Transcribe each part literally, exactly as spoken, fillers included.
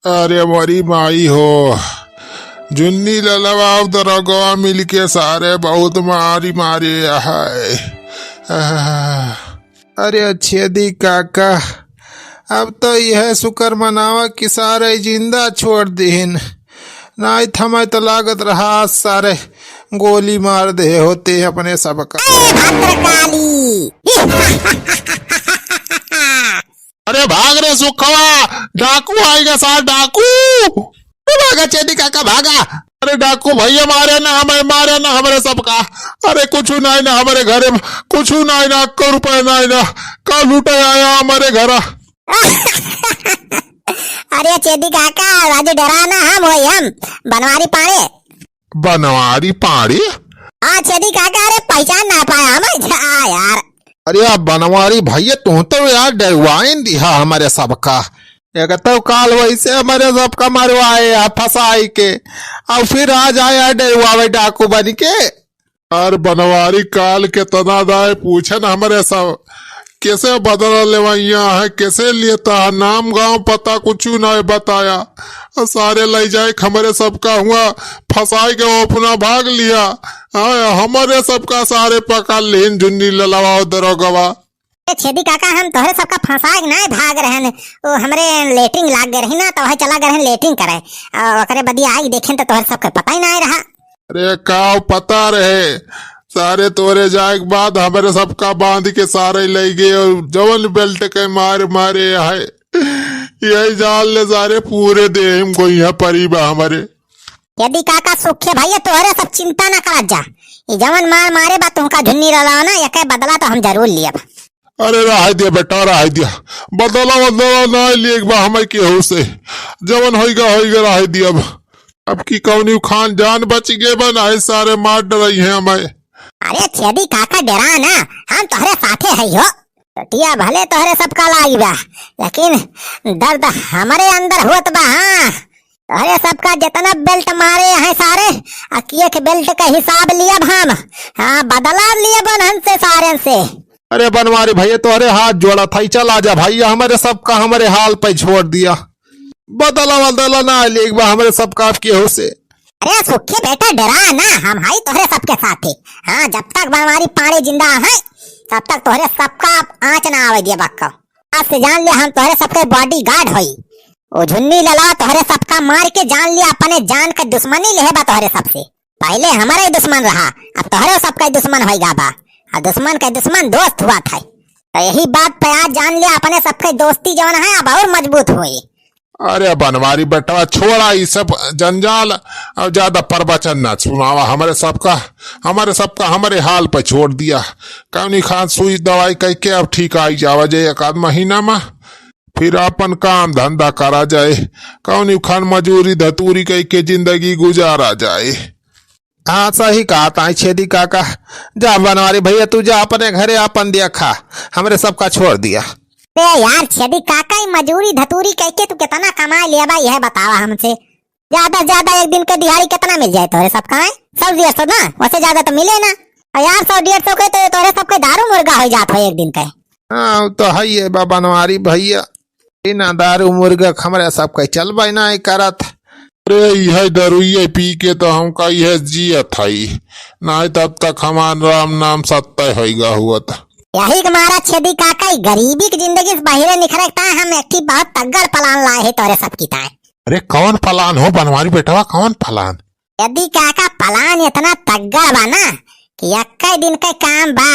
अरे मोरी माई हो, जुन्नी ललवा अउ दरोगवा मिलके सारे बहुत मारी मारे है। आह। अरे छेदी काका, अब तो यह शुक्र मनावा कि सारे जिंदा छोड़ दिहिन, नाहीं त हमें तो लागत रहा आज सारे गोली मार दे होते अपने सबका। ए भद्रकाली! अरे भाग रे सुखवा, डाकू आइगा सार, डाकू। अरे भागा छेदी काका, भागा। अरे डाकू भइया, मारे ना हमें, मारे ना हमरे सबका। अरे कुछु नाहीं ना हमरे घरे में, कुछु नाहीं ना, अक्को रुपया नाहीं ना, का लूटे आया हमरे घरा। अरे छेदी काका, आज डेरा ना हम होई हम, बनवारी पाड़े। बनवारी पाड़े? हाँ छेदी काका, अरे पहचान ना पाया हम। हाँ यार। अरे यार बनवारी भइया, तू तो यार डरवाइन दिहा हमरे सबका। एक तो काल वैसे हमरे सबका मरवाए आ फंसाई के, अउ फिर आज आया डरवावे डाकू बन के। अरे बनवारी काल केतना दाए पूछे न हमरे सब, कैसे बदला लेवइया है, कैसे लेता है, नाम गाँव पता कुछु नाहीं बताया। अउ सारे लइ जाए हमरे सबका हुआ फंसाई के अपना भाग लिया। हाँ, हमरे सबका सारे पकड़ लेन जुन्नी ललवा अउ दरोगवा। ए छेदी काका, हम तोहरे सबका फंसाए के नाहीं भाग रहेन, वो हमरे लेटरिन लाग गए रही ना, तो वही चला गए रहेन लेटरिन करे, अउ ओकरे बदी आए देखेन तो तोहरे सबके पता ही नाहीं रहा। अरे का पता रहे, सारे तोरे जाए के बाद हमरे सबका बांध के सारे लइ गए, अउ जवन बेल्ट के मार मारे है, यही जान ले सारे पूरे देह में गोइया परी बा हमरे। छेदी काका सुखे भइया, तोहरे सब चिंता ना करत जा, ई जवन मार मारे बा तुमका जुन्नी ललवा ना, एके बदला तो हम जरूर लियब। अरे रहे दिया बेटा, रहे दिया, बदला बदला ना लेक बा हमें केहू से, जवन होइगा होइगा, रहे दिया अब। अब की कौनी खान जान बच गए बा, नाहीं सारे मार डरइहैं हमें। अरे छेदी काका डेरा ना, हम तोहरे साथे है हो। चोटिया भले तोहरे सबका लाई बा, लेकिन दर्द हमरे अंदर होत बा। हाँ, तोहरे सबका जितना बेल्ट मारे हैं सारे, अ एक बेल्ट का हिसाब लियब हम। हाँ, बदला लियब उन्हन से, सारन से। अरे बनवारी भइया, तोहरे हाथ जोड़ा था, चल आजा भइया, हमरे सबका हमरे हाल पे छोड़ दिया। बदला बदला ना लेक बा हमरे सबका अब केहू से। अरे सुखी बेटा, डेरा ना, हम हई तोहरे सबके साथे। हाँ, जब तक बनवारी पाड़े जिंदा है, तब तक तोहरे सबका आँच ना आवे दिया बक्का। आज से जान ले, हम तोहरे सबके बॉडीगार्ड होई। ओ झुन्नी ललवा तोहरे सबका मार के जान ले, अपने जान के दुश्मनी लेहे बा तोहरे सबसे। पहिले हमरे दुश्मन रहा, अब तोहरे सबका दुश्मन होइगा बा। अउ दुश्मन के दुश्मन दोस्त हुआ था। तो यही बात पे आज जान ले, अपने सबके दोस्ती जवन है, अब अउर मजबूत होई। अरे बनवारी बेटवा, छोड़ा ई सब जंजाल, अउ ज्यादा प्रवचन ना सुनावा। हमरे सबका, हमरे सबका हमरे हाल पे छोड़ दिया। कौनी खान सुई दवाई कइके अब ठीक आई जावा जे एक आध महीना मा, फिर आपन काम धंधा करा जाए। कौनी खान मजूरी धतूरी कइके जिंदगी गुजारा जाए। हाँ, सही कहा ताई छेदी काका। जा बनवारी भइया, तू जा अपने घरे, आपन देखा, हमरे सबका छोड़ दिया। अरे यार छेदी काका, ई मजूरी धतूरी कइके तू केतना कमा लेबा, यह बतावा हमसे। ज्यादा से ज्यादा एक दिन के दिहाड़ी केतना मिल जाए तोहरे सबका, हैं? सौ डेढ़ सौ ना, वइसे ज्यादा तो मिले ना। अउ यार सौ डेढ़ सौ के तो तोहरे सबके दारू मुर्गा होइ जात हो एक दिन के। हाँ, उ तो हइये बा बनवारी भइया। बिना दारू मुर्गा के हमरे सबके चलबे नाहीं करत। अरे, इहे दरुइये पी के तो हमका इहे जियत हई, नाहीं तब तक हमार राम नाम सत्य होइगा हुअत। यही के मारा छेदी काका, ई गरीबी के जिंदगी से बाहिरे निकरे के ताईं हम एक ठी बहुत तगड़ plan लाए ही तोहरे सबकी ताईं। अरे, कौन plan हो बनवारी बेटवा, कौन plan? छेदी काका, plan एतना तगड़ बा ना कि एक्के दिन के काम बा।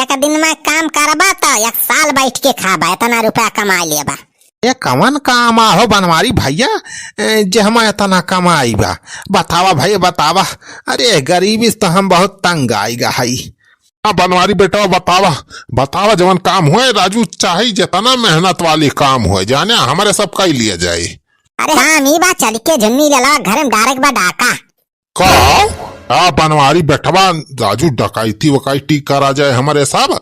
एक दिन मा काम करबा त एक साल बैठ के खाबा, एतना रुपया कमा लेबा। ए, कवन काम आ हो बनवारी भइया, ए, जे हम एतना कमाई बा? बतावा भइया, बतावा। अरे, गरीबी से तो हम बहुत तंग आइगा हई। हाँ, बनवारी बेटवा, बतावा, बतावा, जवन काम होए, राजू, चाहे जेतना मेहनत वाली काम होए, जाने, हमरे सब कइ लिया जाए। अरे हाँ, मी बा, चल के झुन्नी ललवा घर में direct बा डाका। का? आ बनवारी बेटवा, राजू, डकैती वकैती करा जाए हमरे सब?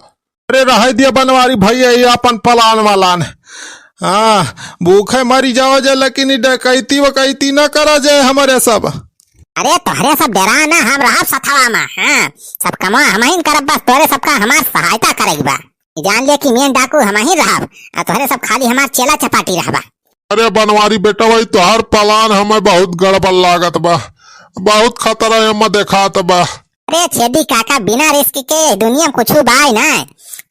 अरे रहे दिया बनवारी भइया, ये आपन plan वालान। हाँ, भूखे मरी जावा जाए, लेकिन ई डकैती वकैती ना करा जाए हमरे सब। अरे तोहरे सब डेरा ना, हम रहब सथवा मा। हाँ, सब कमवा हमहिन करब, बस तोहरे सबका हमार सहायता करे के बा। ई जान ले कि main डाकू हमहिन रहब, अउ तोहरे सब खाली हमार चेला चपाटी रहबा। अरे बनवारी बेटवा, ई तोहार plan हमें बहुत गड़बड़ लागत बा, बहुत खतरा एमा देखात बा। अरे छेदी काका, बिना risk के दुनिया में कुछु बाय ना,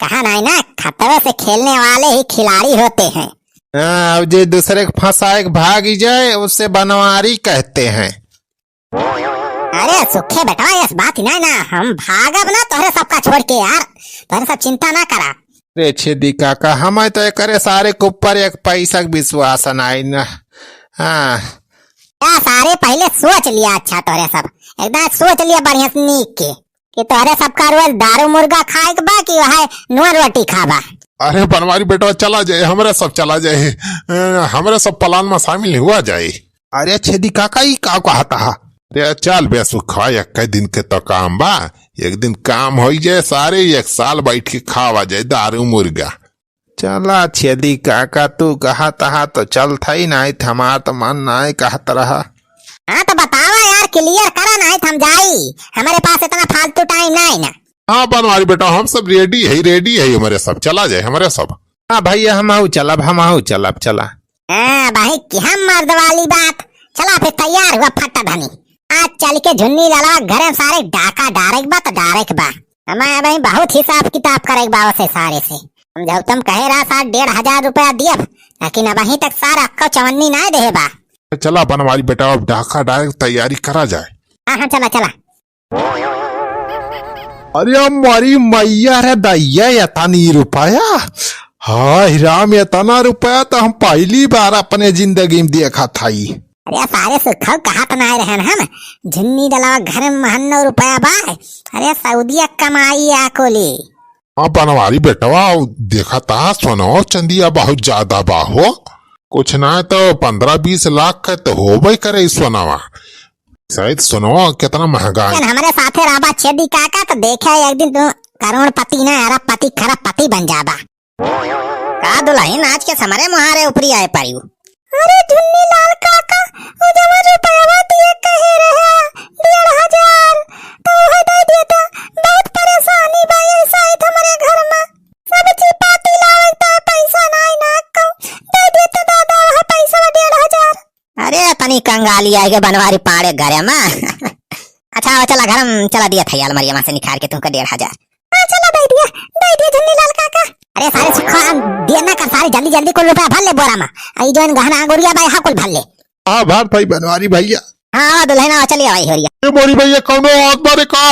कहा नाई ना, खतरों से खेलने वाले ही खिलाड़ी होते हैं। हाँ, अब जे दूसरे के फंसाए के भागी जाए, उसे बनवारी कहते हैं। अरे सुखे बेटवा, यस बात ही ना, ना, हम भागब ना तोहरे सबका छोड़ के यार, तोहरे सब चिंता ना करा। रे छेदी काका, हमें तो एकरे सारे के ऊपर एक पैसा के विश्वास नाई ना। हाँ। या सारे पहले सोच लिया अच्छा तोहरे सब, एकदम सोच लिया बढ़िया से नीक के, कि तोहरे सबका रोज दारू मुर्गा खाए के बा कि वह नून रोटी खाबा। अरे बनवारी बेटवा चला जाए, हमरे सब चला जाए, अ, हमरे सब plan में शामिल हुआ जाए। अरे छेदी काका, ई का कहत हा? अरे चल बे सुखवा, एक दिन के तो काम बा, एक दिन काम होई जाए, सारे एक साल बैठ के खावा जाए दारू मुर्गा। चला छेदी काका, तू कहत हा तो चलत हई, नाई त हमार तो मन नाई कहत रहा। हाँ तो बतावा यार, clear करा, नाई त हम जाई, हमारे पास इतना फालतू time नाई ना। हाँ बनवारी बेटा, हम सब ready है, ready है, हमारे सब चला जाए, हमारे सब। हाँ भैया, हमहू चलब, हमहू चलब, चला। हाँ भाई, कि हम मर्द वाली बात। चला फिर, तैयार हुआ फट्टा धनी। आज चल के झुन्नी लालवा घरे में सारे डाका डारे के बा, तो डारे के बा। हमें अबहीं बहुत हिसाब किताब करे के बा ओसे सारे से। हम जब तुम कहे रहा सार डेढ़ हजार रुपया दियब, लेकिन अबहीं तक सार अक्को चवन्नी नाय देहे बा। चला बनवारी बेटा, अब डाका डारे के तैयारी करा जाए। हाँ, हाँ, चला, चला। अरे मोरी मैया रे दैया, एतनी रुपया? हाय राम, एतना रुपया तो हम पहली बार अपने जिंदगी में देखत हई। अरे सारे सुखल कहत नाय रहन हम, झुन्नी डलावा घर में महन्नो रुपया बा। अरे सऊदिया कमाई आ कोली। हाँ बनवारी बेटवा, देखत हा सोनवा चंदिया बहुत ज्यादा बा हो। कुछ ना तो पन्द्रह बीस लाख का तो होबे करे ई सोनवा। शायद सोनवा कितना महंगा है। लेकिन हमरे साथे रहबा छेदी काका तो देखे एक दिन तू करोड़पति ना अरबपति खरबपति बन जाबा। का दुलहिन आज के हमरे मुहारे ऊपरी आए पायू? अरे झुन्नी लाल काका, उ जवन रुपयवा दिए कहे रहा, डेढ़ हजार, तो उहे दे देता। बहुत परेशानी बा ये साइत हमरे घर में। सब्जी पाती लावे त पैसा नाई ना को, दे देता दादा उहे पैसा डेढ़ हजार। अरे तनी कंगाली आए के बनवारी पाड़े घरे में। अच्छा, आवा चला घर में चला दिया था अलमारिया में से निकाल के तुमका डेढ़ हजार। हाँ, चला दे दिया, दे दिया झुन्नी लाल काका। अरे सारे सुखा, देर ना कर सारे, जल्दी जल्दी कुल रुपया भर ले बोरा में। आई जौन गहना अंगुरिया बा, यहाँ कुल भर ले। हाँ, भर भाई बनवारी भैया। हाँ, दुलहिना, चलिए भाई होरिया। ए मोरी भैया, कौनो बात बारे का?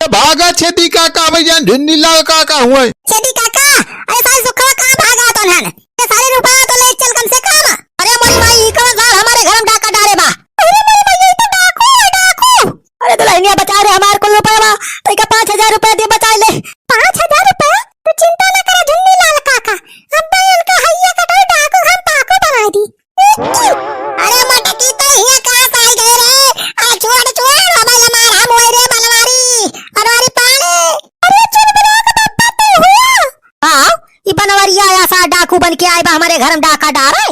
ए भागा छेदी काका, भैया झुन्नी लाल काका हुए। छेदी काका, अरे सारे सुखा कहाँ भागा तो हन? ये सारे रुपया तो ले चल कम से कम। अरे मोरी माई, ई कौन सार हमारे घर में डाका डारे बा? अरे मोरी माई, ई तो डाकू है, डाकू। अरे दुलहिनिया बचा रे हमार कुल रुपया बा, तइका पाँच हजार रुपया दे बचा ले। पाँच हजार रुपया? तू चिंता ना करा झुन्नी लाल काका, अब भाई उनका हैया कटाई डाकू हम पाकू बनाई दी। अरे मटकी तो हिया कहाँ से आई गए रे? अरे छोड़, छोड़, अब लमार हम होई रे बनवारी, बनवारी पाड़े। अरे चुनमुनिया का बाबा तू हुआ? हाँ, ई बनवरिया आया सा डाकू बन के आए बा हमारे घर में डाका डारे।